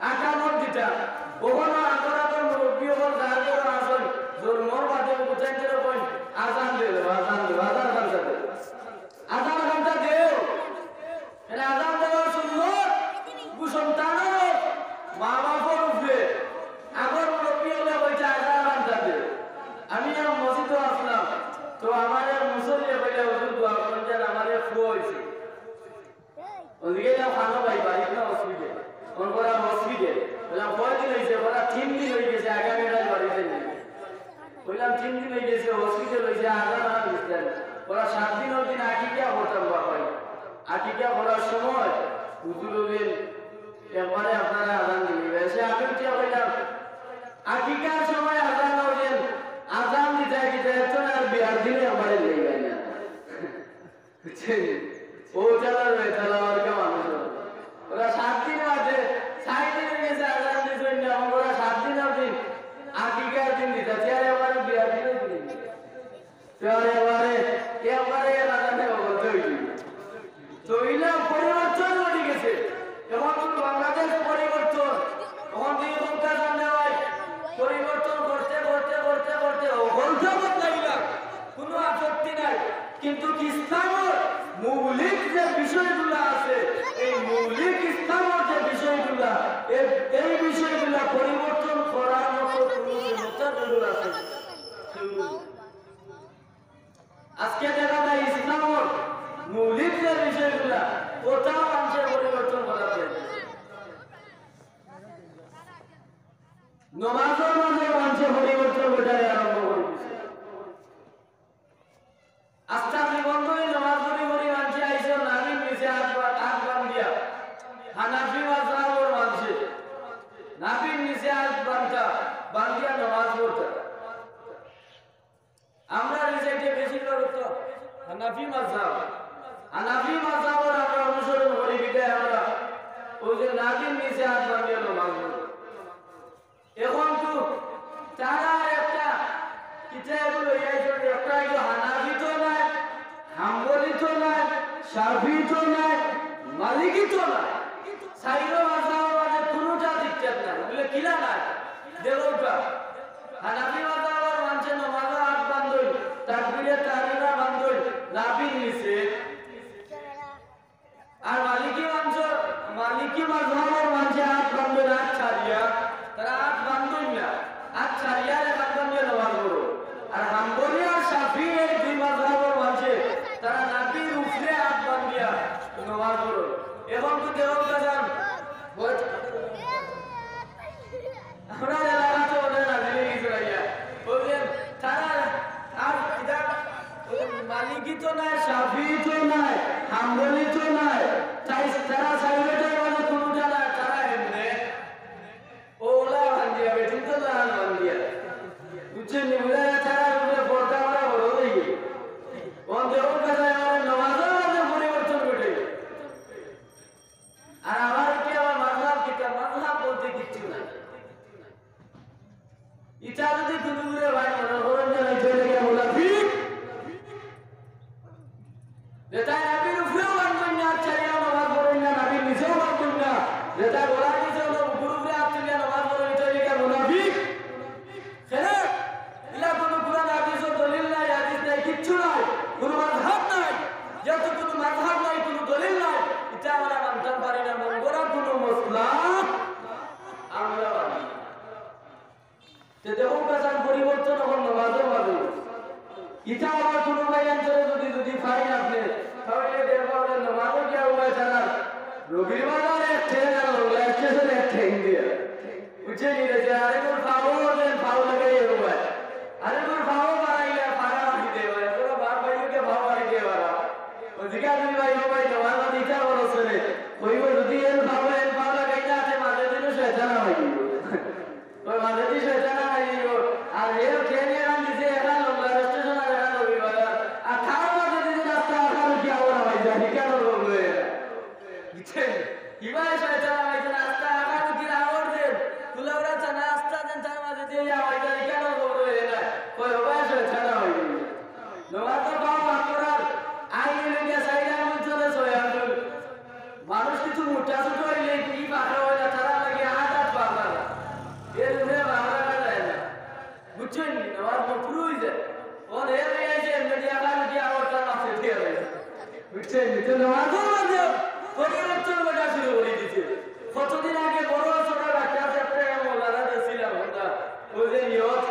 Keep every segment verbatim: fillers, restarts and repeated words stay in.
আকামত দিতা। অখনো আগর আগর মুরব্বি অকল যার ঘরো আছইন, জন্মর বাদে উঠাইন ধরে কইন, "আজান দে, আজান দে, আজান খান দে।" আজান খানটা দেও। এনে আজান দেওয়া সুন্নত, গু সন্তানর, মা বাপর উপরে। আগর মুরব্বি অকলে কইতা, "আজান খানটা দেও।" আমি এক মসজিদো আছলাম, তো আমার এক মুসল্লিয়ে কইলা, "হুজুর, দোয়া করইন যেন আমার এক ফুয়া অইছে।" অনদিকে যাও খানো ভাই, বাড়িত না হসপিটাল। অন করা হসপিটাল। বললাম, "কয়দিন অইছে?" করা, "তিন দিন অইগেছে, আগামীকাল বাড়িত নিবা।" কইলাম, "তিন দিন অইগেছে, হসপিটাল অইছে, আজান আর দিছইন না।" করা, "সাত দিনর দিন আকিকা করতাম বাবা।" আকিকা করার সময় হুজুর অইলেন, "একবারে আপনারা আজান দিবা।" এসে আমি উঠিয়া কইলাম, "আকিকার সময় আজান অইলেন, আজান দিতা দিতা একজন আর বিয়ার দিনে একবারে লইবেন না।" বুঝছেন? ও চালা রয়ে চালা আর কেউ মানুষ অইল। করা সাত দিন বাদে, চাইর দিন অইগেছে, আজান দিছইন না, অখন করা সাত দিনর দিন, আকিকার দিন দিতা, চেয়ারে বারে বিয়ার দিনও দিন। চেয়ারে বারে, এবারে এর আজানে বলতে অইল। তো ইলা পরিবর্তন ঘটি গেছে। অখন তো বাংলাদেশ পরিবর্তন, অখন দুই ঘন্টা সামনে হয়, পরিবর্তন করতে, করতে, করতে, করতে, অখন তো বদলাইলা। কোনো আপত্তি নাই, কিন্তু ইসলামর মৌলিক যে বিষয়গুলা আছে, এই মৌলিক ইসলামর যে বিষয়গুলা, এই, এই বিষয়গুলা পরিবর্তন করার মতো কোনো ক্ষমতা কেউর আছে না। আজকে দেখা যায় ইসলামর মৌলিক যে বিষয়গুলা, ওটাও মানষে পরিবর্তন করা যায়। নমাজর মাঝে মানষে পরিবর্তন ঘটানি আরম্ভ করি দিছে। আস্তা জীবন ধরি নমাজ পড়ি পড়ি মানষে আইছে নাভির নিচে আত বা-, আত বান্ধিয়া। হানাফি মাযহাবর মানষে নাভির নিচে আত বান্ধা, বান্ধিয়া নমাজ পড়তা। আমরা এই সাইডে বেশিরভাগ তো হানাফি মাযহাব। হানাফি মাযহাবর আমরা অনুসরণ করি, বিধায় আমরা ওই যে নাভির নিচে আত বান্ধিয়া নমাজ পড়ি। অখন তো তারা একটা কিতাব লইয়া আইছইন, একটা অইলো হানাফি তো নায়, হাম্বলি তো নায়, শাফি তো নায়, মালিকি তো নায়। চাইরো মাযহাবর মাঝে কুনুটা ঠিকঠাক নায়। বলে, "কিলা নায়?" দেখউক্কা, হানাফি মাযহাবর মানষে নমাজো আত বান্ধইন, তাকবীরে তাহরিমা বান্ধইন, নাভির নিচে। আর মালিকি মানষে, মালিকি মাযহাবর মানষে আত বান্ধইন আত ছাড়িয়া, তারা আত বান্ধইন না, আত ছাড়িয়া রে আত বান্ধিয়া নমাজ পড়ইন। আর হাম্বলি আর শাফি এই দুই মাযহাবর মানষে তারা নাভির উপরে আত বান্ধিয়া নমাজ পড়ইন। অখন তো দেখউক্কা যান, আমরার এলাকাত তো অনেক নাজিল অইগেছে ভাইয়া। ওই যে তারা আর কিতা, ওই যে মালিকি তো নায়, শাফি তো নায়, হাম্বলি তো নায়, তাই তারা চাইরোটার মাঝে কুনুটা নায়, তারা এমনে ওলা বান্ধিয়া, বেটিন তো লাল বান্ধিয়া। বুঝছইন নি? বুঝা যায় তারা উপরে পর্দা করা বড় অইগেছে। অখন দেখউক্কা যান, আমার নমাজর মাঝে পরিবর্তন ঘটে। আর আমার কি, আমার মাযহাব কিতা? মাযহাব বলতে কিচ্ছু নাই। ইটা যদি কুনুগুরে ভাই মনে করইন যে, "এই ছেলে কি মুনাফিক?" যেতায় নাভির উপরেও বান্ধইন না, আত ছাড়িয়া নমাজ পড়ইন না, নাভির নিচেও বান্ধইন না, যেতায় গলার নিচে অইলো বুকুর উপরে আত তুলিয়া নমাজ পড়ইন, ইটা কি মুনাফিক? কেনে? ইলা কুনু কুরআন হাদিসর দলিল নাই, হাদিস নাই, কিচ্ছু নাই, কুনু মাযহাব নাই। যেহেতু কুনু মাযহাব নাই, কুনু দলিল নাই, ইটা আমরা মানতাম পারি না, মন গড়া কুনু মাসলা আমরা মানি না। তে দেখউক্কা যান পরিবর্তন অখন নমাজর মাঝে। ইটা আবার কুনু ভাই অন্তরে যদি, যদি পাইন আপনে, তাইলে দেখবা অইলে নমাজো গিয়া উবায় তারা রবির বাজার এক ঠেং আর লংলা স্টেশন এক ঠেং দিয়া। বুঝছইন নি রে? যে আরেকগুর পাও দেন, পাও লাগাইয়া উবায়। আরেকগুর পাও বাড়াইলে পাড়া মারি দেওয়া। এগুলো বাপ ভাইকে পাও মারি দেওয়া। ও জিজ্ঞাসা করি, "ভাই, ও ভাই, নমাজ ইটা বড় ছেলে।" কইবো, "যদি এন পাও, এন পাও লাগাই না, তে মাঝে দিনও শয়তান আমায় দিব।" ওই মাঝে দিন শয়তান আমায় দিব। আর এর ট্রেনে এখন দিছে, এখন লংলা স্টেশন আর এখন রবিবাজার। আর তার মাঝে দিন রাস্তা এখন কি আবার আমায় যায়, কেন বলবো এরা? বুঝছইন? ইবায় শয়তান আইছে না, আস্তা আগামী দিন আওয়ার দেন, তুলাউড়া চানা আস্তা দেন, তার মাঝে দিয়ে আওয়ার দেন, কেন বলবো এ না? কই, ওবায় শয়তান আইছে। নমাজ তো পাও আপনারা, আইনে লেগে সাইড আঙুল চলে ছয় আঙুল। মানুষ কিছু মোটা ছোট হইলে কি পাকা হয় না, তারা বুঝছেন? তো নামাজের মাঝে পরিবর্তন ঘটা শুরু করে দিছে। কতদিন আগে বড় ছোট বাচ্চা একটা মৌলানা দিয়েছিলাম আমরা, ওই যে নিয়ত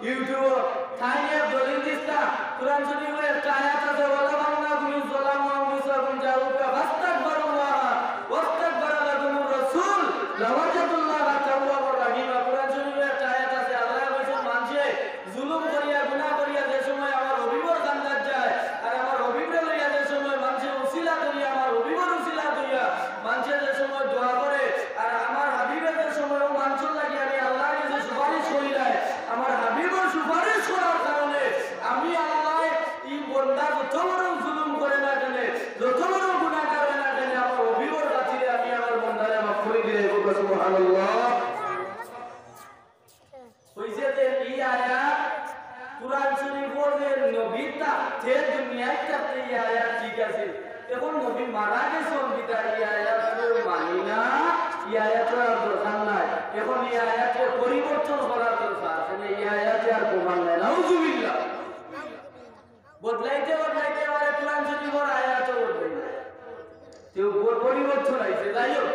YouTube-ও, তাইন এক দলিল দিছলা, কোরআন শরীফো একটা আয়াত আছে, "ওয়ালাউ আন্নাহুম ইয যালামু আনফুসাহুম জাউকা ফাস্তাগফিরুল্লাহ ওয়াস্তাগফারা লাহুমুর রাসূল লাওয়াজাদুল্লাহা তাওয়াবার রাহিমা।" কোরআন শরীফো একটা আয়াত আছে, আল্লায় কইছইন, মানষে জুলুম করিয়া, গুনাহ করিয়া যে সময় আমার হাবিবর কান্দাত যায়, আর আমার হাবিবরে লইয়া যে সময় মানষে উছিলা ধরিয়া, আমার হাবিবর উছিলা ধরিয়া মানষে যে সময় দোয়া করে, আর আমার হাবিবে যে সময় অউ মানষর লাগি আমি আল্লার গেছে সুপারিশ করিলাই, আমার হাবিবর সুপারিশ করার কারণে আমি আল্লায় ই বন্দা যত বড় জুলুম করে না কেনে, যত বড় গুনাহগার অয় না কেনে, আমার হাবিবর খাতিরে আমি আমার বন্দারে মাফ করি দিলাই। সুবহানাল্লাহ। কইছে যে ই আয়াত কোরআন শরীফো যে নবী থাকতে, দুনিয়াত থাকতে ই আয়াত ঠিক আছিল। এখন নবী মারা গেছইন, বিধায় ই আয়াত কেউ মানি না, ই আয়াতর আর দরকার নাই। এখন ই আয়াতরে পরিবর্তন করার দরকার, কেনে ই আয়াতে আর প্রমাণ নাই। নাউজুবিল্লাহ। বদলাইতে বদলাইতে এবারে কোরআন শরীফর আয়াতও বদলাই যায়। কেউ পর-, পরিবর্তন আইছে, যাই হোক।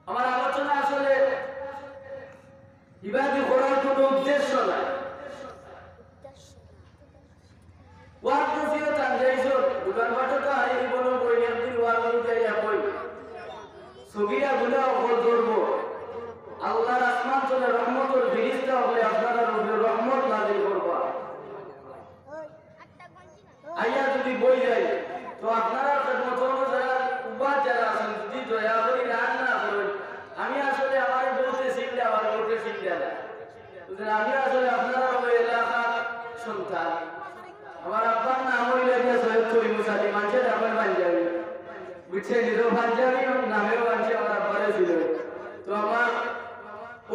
আমার আলোচনা আসলে ইবাদি করার কোনো উদ্দেশ্য নাই। ওয়াজ নসিহত আনজাইছইন, দোকানপাটো তো হারি জীবনও কই, একদিন ওয়াজ অনুযায়ী কই। সগিরা গুনাহ অকল ধরবো। আল্লার আসমান তলে রহমতর ফিরিস্তা অকলে আপনারার উপরে রহমত নাজিল করবা। আইয়া যদি বই যাই, তো আপনারার খেদমত অনুযায়ী উবাদ যারা আছইন, যদি দয়া করি রাগ না করইন, আমি আসলে আমার বউতে চিনলে, আমার বউতে চিনলে না। বুঝলেন, আমি আসলে আপনারার ওই এলাকার সন্তান। আমার আব্বার নাম অইল গিয়া সৈয়দ তৈমুর আলী, মানষে ডাকইন পাঞ্জাবি। বুঝছেন, নিজেও পাঞ্জাবি, নামেও মানষে আমার আব্বারে ছিল। তো আমার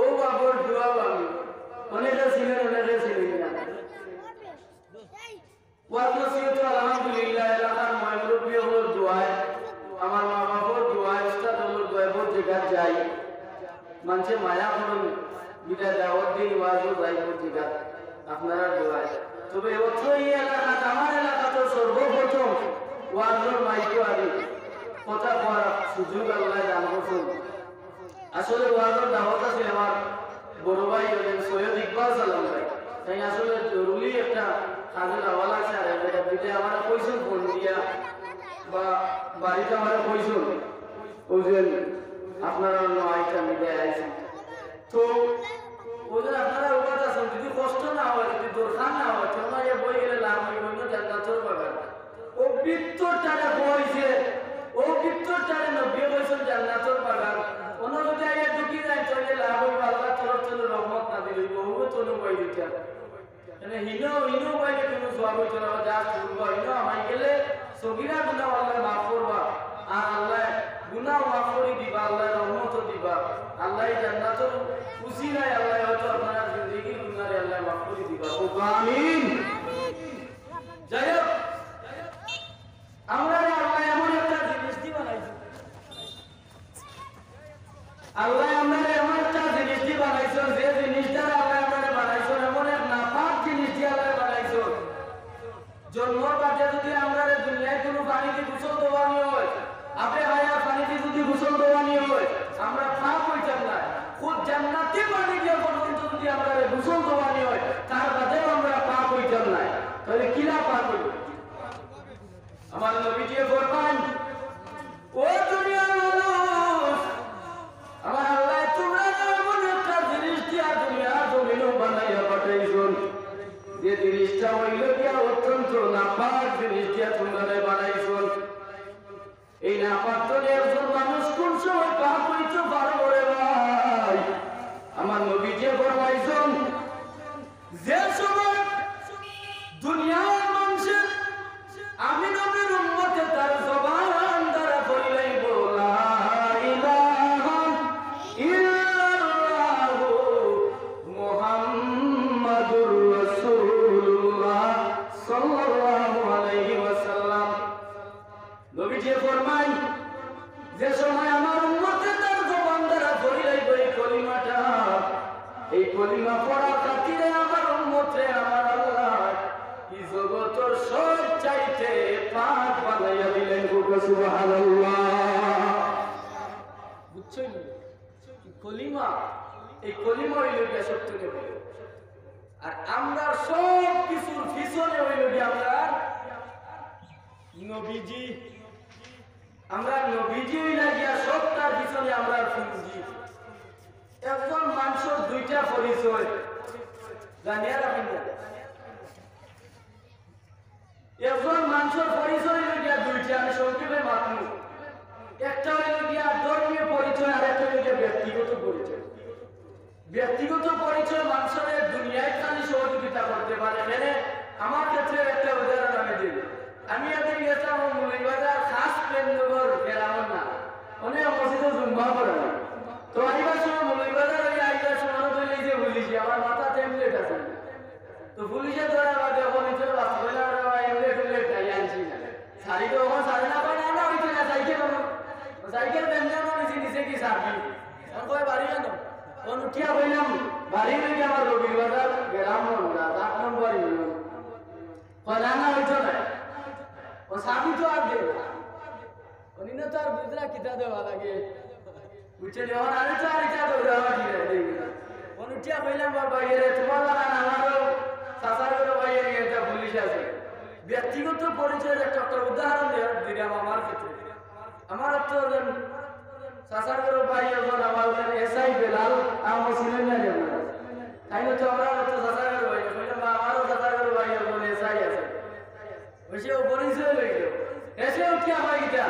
ও বাপর জুয়াও আমি, অনেকে চিনইন, অনেকে চিনইন না। ওয়াজ নসিহত আলহামদুলিল্লাহ, এলাকার ময় মুরব্বি অকলর দোয়ায়, আমার মা বাপর দোয়ায়, উস্তাদ অকলর দোয়ায় বহুত জাগাত যাই। মানষে মায়া করইন, বিধায় দাওয়াত দেই, ওয়াজও যাই বহুত জাগাত, আপনারার দোয়ায়। তবে অত্র ই এলাকাত, আমার এলাকাত সর্বপ্রথম ওয়াজর মাইকো আরি কথা কওয়ার সুযোগ আল্লায় দান করছইন। আসলে ওয়াজর দাওয়াত আছিল আমার বড় ভাই হলেন সৈয়দ ইকবাল সালাম ভাই। তাইন আসলে জরুরি একটা কাজর হাওয়ালা আছে, আর এটা দিতে আমারে কইছইন ফোন দিয়া বা বাড়িত আমারে কইছইন, ওই যে আপনারা অন্য আইটেম মিলে আইছি। তো ওই যে আপনারা উবাদ আছইন, যদি কষ্ট না হয়, যদি দরকার না হয়, তো আমার এই বই গেলে লাভ অইব না, জান্নাতর বাগান। ও ভিতরটারে কইছে, ও ভিতরটারে নবী কইছইন জান্নাতর বাগান। অনো যদি আইয়া ঢুকি যায়, তাইলে লাভ অইব, আল্লার তরফ তনে রহমত নাজিল অইব, অউ তনে উবাই দিতা। মানে হিনো, হিনো উবাইলে কোনো সওয়াব অইতো না, যা করবা, হিনো আমায় গেলে সগিরা গুনাহ আল্লায় মাফ করবা, আর আল্লায় গুনাহ মাফ করি দিবা, আল্লায় রহমতও দিবা, আল্লায় জান্নাতর উসিলায় আল্লায় হয়তো আপনারার জিন্দেগির গুনাহরে আল্লায় মাফ করি দিবা। ও আমিন। যাই হোক, আমরারে আল্লায় এমন একটা জিনিস দি বানাইছইন, আল্লায় আমরারে এমন একটা জিনিস দি বানাইছইন, যে জিনিসটারে আল্লায় আমরারে বানাইছইন, এমন এক নাপাক জিনিস দি আল্লায় বানাইছইন। জন্মর বাদে যদি আমরারে দুনিয়াত কোনো পানি দি গোসল দেওয়ানি হয়, আপে হায়ার পানি দি যদি গোসল দেওয়ানি হয়, আমরা পাক অইতাম নায়। খুদ জান্নাতি পানি দিয়া পর্যন্ত যদি আমরারে গোসল দেওয়ানি হয়, তার বাদেও আমরা পাক অইতাম নায়। তাইলে কিলা পাক অইব? আমার নবীজিয়ে ফরমাইন, "ও দুনিয়ার মানুষ, আমার আল্লায় তুমরারে এমন একটা জিনিস দিয়া দুনিয়ার জমিনো বানাইয়া পাঠাইছইন, যে জিনিসটা অইল গিয়া অত্যন্ত নাপাক জিনিস দিয়া তুমরারে বানাইছইন। এই নাপাক তনে একজন মানুষ কোন সময় পাক অইতো পারবো রে ভাই?" আমার নবীজিয়ে ফরমাইছইন, যে সময় দুনিয়ার মানষে আমি নবীর উম্মতে তার জবান দ্বারা পড়িলাইব, "লা ইলাহা ইল্লাল্লাহু মুহাম্মাদুর রাসূলুল্লাহ সাল্লাল্লাহু আলাইহি ওয়াসাল্লাম।" নবীজিয়ে ফরমাইন, যে সময় আমার উম্মতে তার জবান দ্বারা পড়িলাইব এই কলিমাটা, এই কলিমা পড়ার খাতিরে আমার উম্মতরে আমার আল্লায় ই জগতর সব চাইতে নবীজি, আমরা নবীজি অইলা গিয়া সবটার পিছনে আমরা পুঞ্জি। একজন মানুষের দুইটা পরিচয়, জানিয়া রাখেন না। একজন মানুষের পরিচয় অইল গিয়া দুইটা, আমি সংক্ষেপে মাতমু। একটা অইল গিয়া ধর্মীয় পরিচয়, আর একটা অইল গিয়া ব্যক্তিগত পরিচয়। ব্যক্তিগত পরিচয় মানুষের দুনিয়ায় খালি সহযোগিতা করতে পারে। এখানে আমার ক্ষেত্রে একটা উদাহরণ আমি দিই। আমি একদিন গেছিলাম ও মৌলভীবাজার খাস প্রেমনগর গেলাম না, অনেক মসজিদে জুম্মা পড়ানো। তো আইবার সময় মৌলভীবাজার হইয়া আইবার সময় ধরলে যে বলিছি আমার মাথা টেমলেট আছে। তো পুলিশে ধরা বাদে এখন ভিতরে বাস কইলাম রে ভাই, এমলেট উমলেট নাই আনছি না। শাড়ি তো এখন শাড়ি না পাই না, না হইতে না সাইকেল হলো। সাইকেল বেঞ্জানো নিচে নিচে কি সাবি? এখন কয় বাড়ি কেন? ও নুটিয়া কইলাম, বাড়ি নাকি আমার রবির বাজার, গ্রাম মন্ডা, আট নম্বর ইউনিয়ন। কয় না, না হইতো না। ও সাবি তো আর দেয় না। উনি না তো আর বুঝরা কিতা দেওয়া লাগে। বুঝছেন? এখন আমি তো আর ইটা দৌড়াওয়া ঠিক আছে। ও নুটিয়া কইলাম, বাবা, এরে তোমার লাগান আমারও চাচার ঘরো ভাই এর একটা পুলিশ আছে। ব্যক্তিগত পরিচয়ের একটা, একটা উদাহরণ দিয়া দিলাম আমার ক্ষেত্রে। আমার তো একজন চাচার ঘরো ভাই একজন আমার একজন এসআই বেলাল, আমার ছিলেন না যেমন। তাই না তো আমরা তো চাচার ঘরো ভাই, কইলাম, বা আমারও চাচার ঘরো ভাই একজন এসআই আছে। ওই সে ও পরিচয় লইল। এসে উঠিয়া হয় কিতা?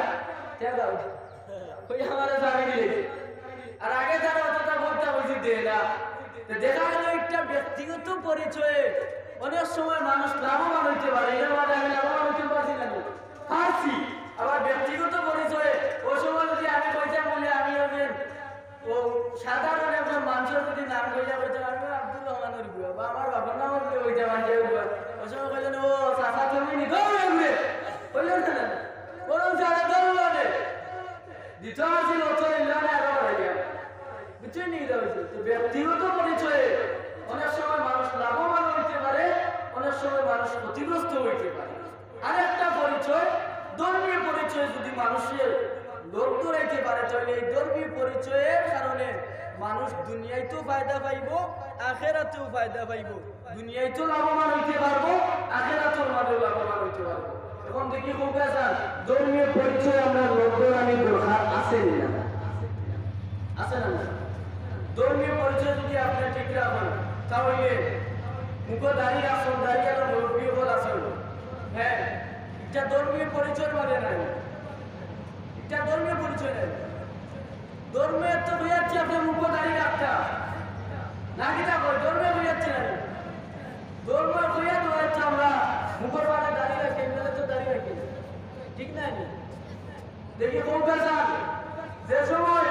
কে দাও? ওই আমার চাবি দিলে। আর আগে তারা অতটা বলতে বুঝি দে না। তো দেখা গেল একটা ব্যক্তিগত পরিচয়ে অনেক সময় মানুষ লাভবান হইতে পারে। এর মাঝে আমি লাভবান হইতে পারছি না তো? পারছি। আবার ব্যক্তিগত পরিচয়ে ওই সময় যদি আমি কইতাম বলি আমি একজন ও সাধারণ একজন মানুষের যদি নাম কইয়া কইতে পারবে, আব্দুর রহমানের বুয়া বা আমার বাবার নামও যদি কইতে পারবে, ওই সময় কইলেন, "ও চাচা, তুমি নি? দৌড় এগুয়ে।" কইলেন না? বরং যারা দৌড় মানে। দ্বিতীয় আসিল, "ও তো ইল্লানে আরো বাড়াইয়া।" বুঝছেন নি? এটা হইছে। তো ব্যক্তিগত পরিচয়ে অনেক সময় মানুষ লাভবান হইতে পারে, অনেক সময় মানুষ ক্ষতিগ্রস্ত হইতে পারে। আরেকটা পরিচয়, ধর্মীয় পরিচয় যদি মানুষের লোভ ধরাইতে পারে, তাহলে এই ধর্মীয় পরিচয়ের কারণে মানুষ দুনিয়াইতেও ফায়দা পাইবো, আখেরাতেও ফায়দা পাইবো। দুনিয়াইতেও লাভবান হইতে পারবো, আখেরাতের মাঝেও লাভবান হইতে পারবো। এখন দেখি খুব কাছে ধর্মীয় পরিচয় আমরা লোভ ধরানির দরকার আছে নি না? আছে না? ধর্মীয় পরিচয় যদি আপনি ঠিক রাখেন, তাহলে মুখো দাড়ি রাখছেন, দাড়ি আর মুরব্বী হল আছেন। হ্যাঁ, এটা ধর্মীয় পরিচয় মানে নাই। এটা ধর্মীয় পরিচয় নাই। ধর্মে তো হইয়াচ্ছে আপনি মুখো দাড়ি রাখতা। না কিতা কয়, ধর্মে হইয়াচ্ছে না। ধর্ম হইয়া তো হচ্ছে আমরা মুখর বারে দাড়ি রাখি, এমনি তো দাড়ি রাখি না। ঠিক না নি? দেখি কোন কাজ যে সময়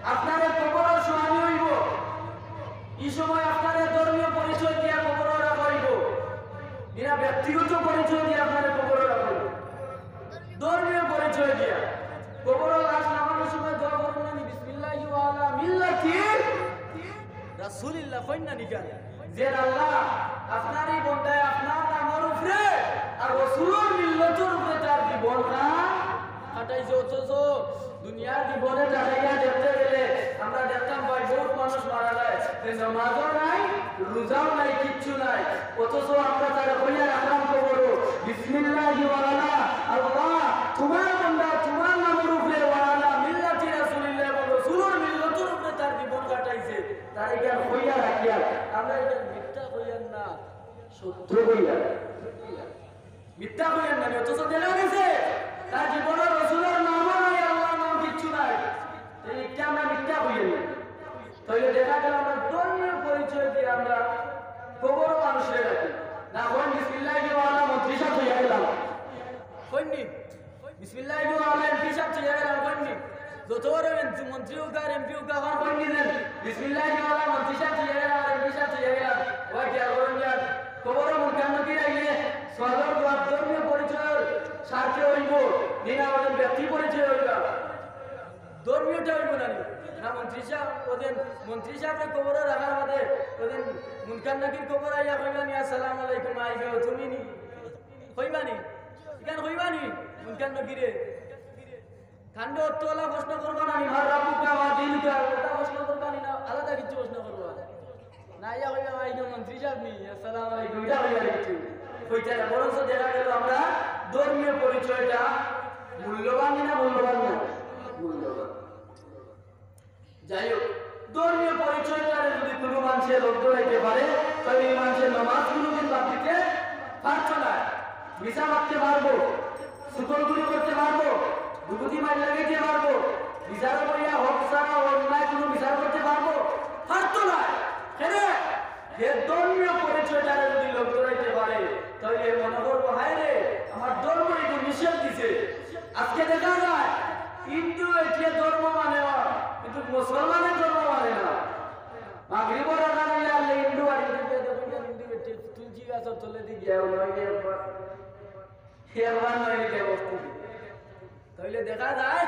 আপনারে কবরো শোয়ানি হইব, এই সময় আপনারে ধর্মীয় পরিচয় দিয়া কবরো রাখা হইব, বিনা ব্যক্তিগত পরিচয় দিয়া আপনারে কবরো রাখা হইব। ধর্মীয় পরিচয় দিয়া কবরো লাশ নামানোর সময় দোয়া করবেন না নি, "বিসমিল্লাহি ওয়া আলা মিল্লাতি রাসূলিল্লাহ" কইন না নি কেন? যে আল্লাহ, আপনার এই বন্দায় আপনার নামর উপরে আর রসুলর মিল্লতর উপরে তার জীবন কাটাইছে, অথচ দুনিয়ার জীবনে দাঁড়াইয়া দেখতে গেলে আমরা দেখতাম ভাই, বহুত মানুষ মারা যায়, যে নামাজও নাই, রোজাও নাই, কিচ্ছু নাই, অথচ আমরা তারে কইয়া রাখলাম কবরো, "বিসমিল্লাহি ওয়া আলা, আল্লাহ, তোমার বন্দা, তোমার নামর উপরে ওয়া আলা মিল্লাতি রাসূলিল্লাহ, এবং রসুলর মিল্লতর উপরে তার জীবন কাটাইছে।" তারে কেন কইয়া রাখিয়া, আমরা এটা মিথ্যা কইয়ার না, সত্য কইয়া। মিথ্যা কইয়ার না, অথচ দেখা গেছে তার জীবনে রসুলর নামও নাই, আল্লাহর নাম কিচ্ছু নাই। তো এটা আমরা মিথ্যা কইয়ার না। তাইলে দেখা গেল আমরা ধর্মীয় পরিচয় দিয়ে আমরা কবরো মানুষরে রাখি। না হয় বিসমিল্লাহি ওয়া আলা মন্ত্রী সাহেব হইয়া গেলাম। কইন নি? বিসমিল্লাহি ওয়া আলা এমপি সাহেব হইয়া গেলাম, কইন নি? যত বড় মন্ত্রী, মন্ত্রী হোক আর এমপি হোক, এখন কইন নি যেন, "বিসমিল্লাহি ওয়া আলা মন্ত্রী সাহেব হইয়া গেলাম আর এমপি সাহেব হইয়া গেলাম।" ওই খেয়াল করুন যান, কবরো মুনকার নকির আইলে সওয়ালর জবাব ধর্মীয় পরিচয়ের স্বার্থে হইব, বিনা ওজন ব্যক্তি পরিচয় হইব। ধর্মীয়টা হইব না নি? না মন্ত্রী সাহেব, ওদিন মন্ত্রী সাহেবরে কবরো রাখার বাদে ওদিন মুনকার নকির কবরো আইয়া কইবা নি, "আসসালামু আলাইকুম, আইবে তুমি নি?" কইবা নি? ইখান কইবা নি? মুনকার নকিরে। তানরে অতলা প্রশ্ন করবা না নি, "মান রাব্বুকা ওয়া মা দীনুকা?" ওটা প্রশ্ন করবা নি না, আলাদা কিছু প্রশ্ন করবা? না, ইয়া কইবা, "ভাই, ইনো মন্ত্রী সাহেব নি, আসসালামু আলাইকুম।" এটা কইবা নি কিছু? কইতা না, বরঞ্চ দেখা গেল আমরা ধর্মীয় পরিচয় পরিচয়টা মূল্যবান না মূল্যবান না? মূল্যবান। যাই হোক, ধর্মীয় পরিচয়টারে যদি কোনো মানুষে লগ ধরাইতে পারে, তাহলে এই মানুষের নামাজ কোনোদিন বাদ দিতে পারতো না। মিছা মারতে পারবো, সুতরগুলি করতে পারবো, দুগুতি মাইর লাগাইতে পারবো, বিচারো বইয়া হক ছাড়া অন্যায় কোনো বিচার করতে পারবো? পারতো না। কেন? যে ধর্মীয় পরিচয়টারে যদি লগ ধরাইতে পারে, তাহলে মনে করবো, "হায় রে, আমার ধর্ম একটু নিষেধ দিছে।" আজকে দেখা যায় হিন্দু এটিয়ে ধর্ম মানে না, কিন্তু মুসলমানের ধর্ম মানে না। মাগরিবর আজান হইলে আল্লাহ হিন্দু বাড়ি থেকে দেখবেন, হিন্দু বেটি তুলসী গাছর তলে দিয়ে গিয়া ওনাকে একবার, একবার নয় গিয়া বসতে দিবে। তাইলে দেখা যায়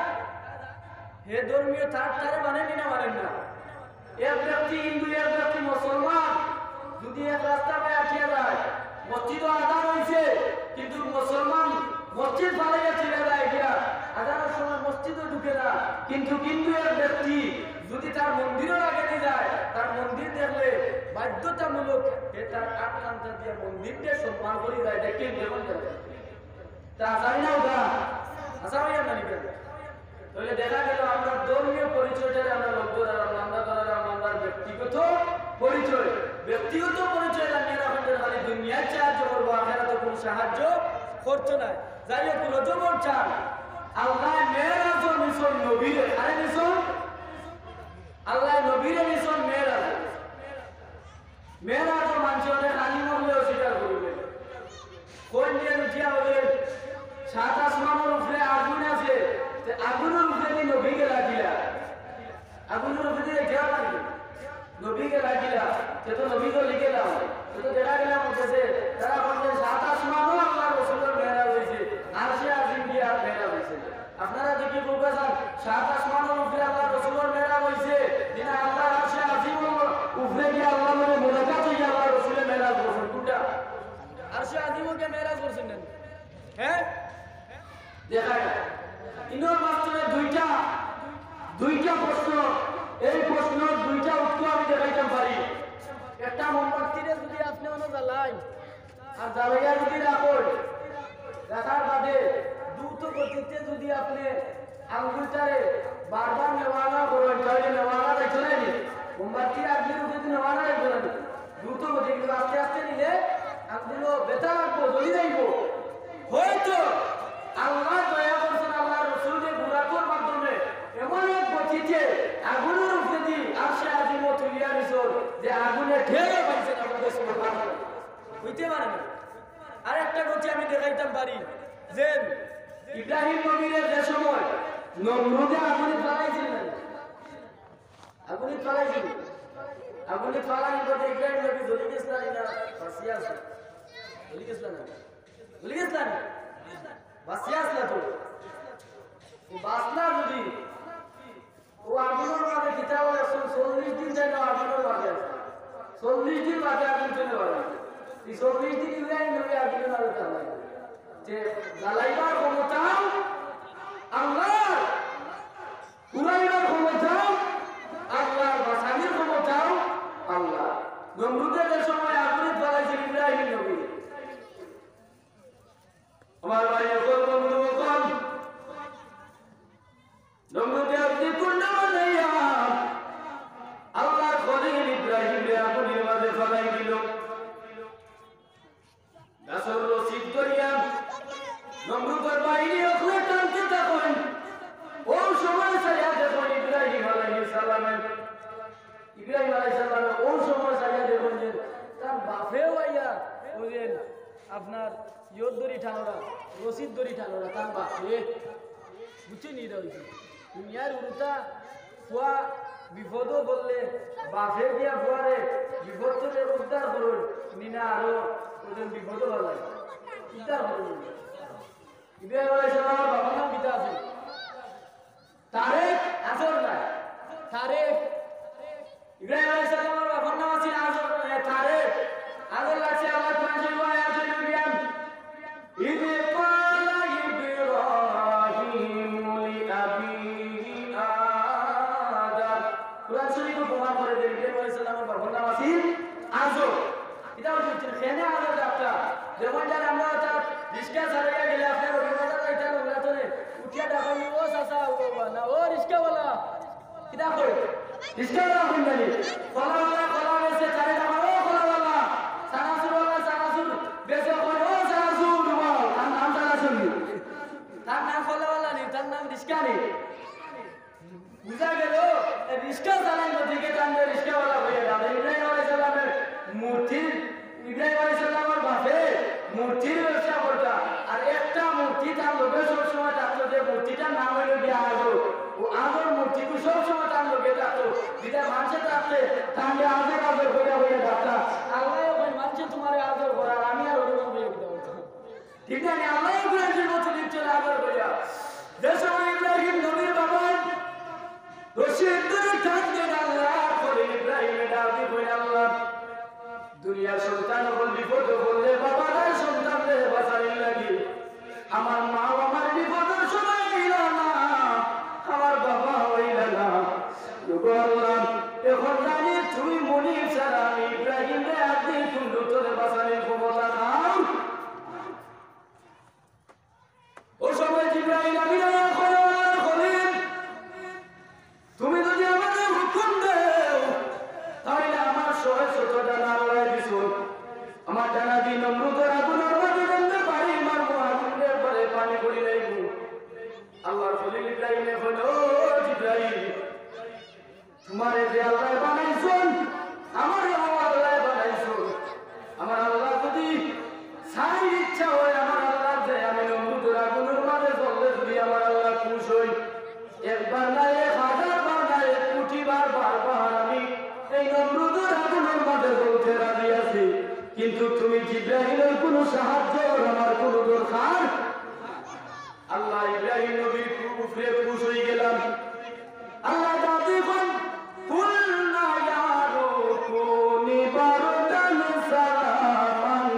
হে ধর্মীয় থার্ড তারে মানেন নি না মানেন না? এক ব্যক্তি হিন্দু, এক ব্যক্তি মুসলমান, যদি এক রাস্তা পায় আটিয়া যায়, মসজিদও আজান হইছে, কিন্তু মুসলমান মসজিদ ফালাইয়া চলে যায় গিয়া, আজানের সময় মসজিদও ঢুকে না। কিন্তু হিন্দু এক ব্যক্তি যদি তার মন্দিরও আগে নিয়ে যায়, তার মন্দির দেখলে বাধ্যতামূলক হে তার আট কান্তা দিয়ে মন্দিরকে সম্মান করে যায়। দেখেন কেমন করে? তা আসামি না ওটা? আসামি আর মালিক। তাহলে দেখা গেল আমরা ধর্মীয় পরিচয়টারে আমরা লক্ষ্য রাখলাম, আমরা ধরে রাখলাম আমরা ব্যক্তিগত পরিচয়। ব্যক্তিগত পরিচয় জানিয়ে রাখেন যে খালি দুনিয়ার সাহায্য করবো, আখেরাতে কোনো সাহায্য করতো না। যাই হোক, রজবর চান আল্লাহ মেরাজও নিছইন নবীরে, আরে নিছইন আল্লাহ নবীরে নিছইন মেরাজ। মেরাজও মানষে অনেক আলিম অকলে অস্বীকার করইন। কোন যে উঠিয়া বলে সাত আসমানর উপরে আগুন আছে, তে আগুনর উপরে দি নবী গেলা কিলা? আগুনর উপরে দি গেলা কিলা? নবী গেলা কিলা? তে তো নবী তো লিখে দাও। তে তো দেখা গেল বুঝতেছে, তারা বলছে সাত আসমানও আল্লাহ রসুলর মেরাজ হইছে, আরশে আজিম গিয়া মেরাজ হইছে। আপনারা দেখি বলবেন, সাত আসমানর উপরে আল্লাহ রসুলর মেরাজ হইছে, দিনা আল্লাহ আরশে আজিমর উপরে গিয়া আল্লাহ লগে মোলাকাত হইয়া আল্লাহ রসুলে মেরাজ করছেন। কোনটা? আরশে আজিমও গিয়া মেরাজ করছেন না? হ্যাঁ, দেখা যায়। ইনোর মাঝখানে দুইটা, দুইটা প্রশ্ন, এই প্রশ্নর দুইটা উত্তর আমি দেখাইতাম পারি। একটা মোমবাতিরে যদি আপনি অনো জ্বালাইন, আর জ্বালাইয়া যদি রাখইন, রাখার বাদে দ্রুত গতিতে যদি আপনি আঙ্গুলটারে বারবার নেওয়ানা করইন, তাহলে নেওয়ানা যাইতো না নি? মোমবাতির আগুনর উপরে যদি নেওয়ানা যাইতো না নি? দ্রুত গতি, কিন্তু আস্তে আস্তে নিলে আঙ্গুলো ব্যথা লাগবো, জ্বলি যাইবো। হয়তো আল্লাহ দয়া করছেন, আল্লাহ রসুলকে বুরাকর মাধ্যমে এমন এক গতিতে আগুনর উপরে দি আরশে আজিমও তুলিয়া নিছইন যে আগুনে ঠেলে পাইছে না, বলতে সুবহানাল্লাহ। হইতে পারে না। আর একটা গতি আমি দেখাইতাম পারি যে ইব্রাহিম নবীরে যে সময় নমরুদে আগুনে ফালাইছিল না, আগুনে ফালাইছিল, আগুনে ফালানি পথে ইব্রাহিম নবী জ্বলি গেছিলা না বাঁচিয়া আছে? জ্বলি গেছিলা না? জ্বলি গেছিলা না? বাঁচিয়া আসলা তো। ও বাঁচলা যদি, ও আগুনর মাঝে কিতাব লেখছইন, চল্লিশ দিন যেন আগুনর মাঝে আছে। চল্লিশ দিন বাদে আগুন চলে বাড়ে। এই চল্লিশ দিন ইব্রাহিম নবী আগুনর মাঝে জ্বালাই। যে জ্বালাইবার ক্ষমতা আল্লাহ, পুরাইবার ক্ষমতা আল্লাহ, বাঁচানির ক্ষমতা আল্লাহ। নমরুদে যে সময় আগুনে জ্বালাইছে ইব্রাহিম নবী, আমার ভাই অকল, বন্ধু অকল, নমরুদে অগ্নিকুণ্ড বানাইয়া আল্লাহর খলিল ইব্রাহিমরে আগুনের মাঝে ফালাই দিল। গাছর রশি ধরিয়া নমরুদর বাহিনী অকলে টানতে থাকইন। ও সময় চাইয়া দেখইন ইব্রাহিম আলাইহিস সালামে, ইব্রাহিম আলাইহিস সালামে ও সময় চাইয়া দেখইন যে তার বাপেও আইয়া ওই যে আপনার ইয়র দড়ি টানরা, রশির দড়ি টানরা, তার বাপে। বুঝছইন নি? ইটা অইছে দুনিয়ার উরুতা। ফুয়া বিপদো পড়লে বাপে গিয়া ফুয়ারে বিপদ থেকে উদ্ধার করইন, নি না আরো ওজন বিপদো পড়লে উদ্ধার করইন। ইব্রাহিম আলাইহিস সালামর বাবার নাম কিতা আছিল? তারেক, আজর নায়, তারেক। ইব্রাহিম আলাইহিস সালামর বাবার নাম আছিল আজর, এ, তারেক। আজর লাগছে আল্লাহ কোরআন শরীফ আয়াত হইল গিয়া, "ইয ক্বালা ইব্রাহিমু লিআবিহি আযার।" কোরআন শরীফ প্রমাণ করে যে ইব্রাহিম আলাইহিস সালামর বাবার নাম আছিল আজর। ইটা অইছে কেনে আজর ডাকতা? যেমন যার আমরা অর্থাৎ রিক্সা চালাইয়া গেলে আপনার অভিজ্ঞতা ইটা কই? রিস্কাওয়ালা কই জানি? কলাওয়ালা কলা বেচে, চাইর দামান, ও কলাওয়ালা, চানাচুরওয়ালা চানাচুর বেচে, কই, ও চানাচুর, বল, তার নাম চানাচুর নি? তার নাম কলাওয়ালা নি, তার নাম রিস্কা নি? বুঝা গেল, রিস্কা চালাইন গতিকে তানরে রিস্কাওয়ালা কইয়া ডাকে। ইব্রাহিম আলাইহিস সালামের মূর্তির, ইব্রাহিম আলাইহিস সালামের বাপে মূর্তির ব্যবসা করতা। আর একটা মূর্তি তার লগে সবসময় থাকতো, যে মূর্তিটার নাম অইলো গিয়া আজর। ও আজর মূর্তিটা সবসময় তার লগে থাকতো। বিদায় মানষে থাকতে তানরে আজর আজর কইয়া কইয়া ডাকতা। আল্লায় কইন, মানষে তুমারে আজর কর, আর আমি আর ওরকম কইয়া কইতাম। ঠিক না নি? আল্লায় কুরআন শরীফ মতো দিচ্ছেন আবার বলিয়া। যে সময় ইব্রাহিম নবীর বাবা রশিদ ধরে টান দেন, আল্লাহ খলিল ইব্রাহিমে ডাক দি কইন, "আল্লাহ, দুনিয়ার সন্তান অকল বিপদো পড়লে বাবা নাই, সন্তানরে বাঁচানির লাগি। আমার মাও আমার বিপদর সময় অইলা না, আমার বাবা অইলা না। ওগো আল্লাহ, এখন জানি তুমি মনিব ছাড়া আমি ইব্রাহিমরে আদে কুনু তরে বাঁচানির ক্ষমতা নাই।" ও সময় জিব্রাইল আমিন আইয়া কইল, "আল্লাহর খলিল, তুমি যদি আমারে হুকুম দেও, তাইলে আমার ছয় শত ডানা উড়াই দিছো। আমার ডানা দি নমরুদর আগুনর মাঝে যেমনে বাড়ি মারমু, আগুনরে একবারে পানি করি লাইমু।" আল্লাহর খলিল ইব্রাহিমে কইল, "ও জিব্রাইল, তুমারে যে আল্লায় বানাইছইন, আমারেও আল্লায় বানাইছইন। আমার আল্লাহ যদি চাইন, ইচ্ছা হয়, আমার আল্লাহ যে আমি নমরুদর আগুনর মাঝে জ্বললে যদি আমার আল্লাহ খুশ অইন, একবার না, এক হাজার বার না, এক কোটি বার, বার বার আমি এই নমরুদর আগুনর মাঝে জ্বলতে রাজি আছি, কিন্তু তুমি জিব্রাইলর কুনু সাহায্যর আমার কুনু দরকার।" আল্লাহ ইব্রাহিম নবীর উপরে খুশ অই গেলা। আল্লাহ ডাক দি কইন, "কুলনা ইয়া নূহু কুনি বারদান সালামান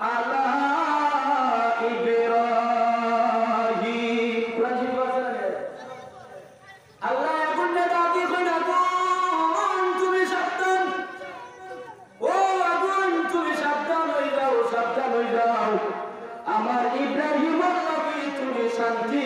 আলা ইব্রাহিম।" কোরআন শরীফ আছে না? আল্লাহ আগুনরে ডাক দি কইন, "আগুন, তুমি সাবধান।" ও আগুন, তুমি সাবধান অই যাও, সাবধান অই যাও। আমার ইব্রাহিমর লাগি তুমি শান্তি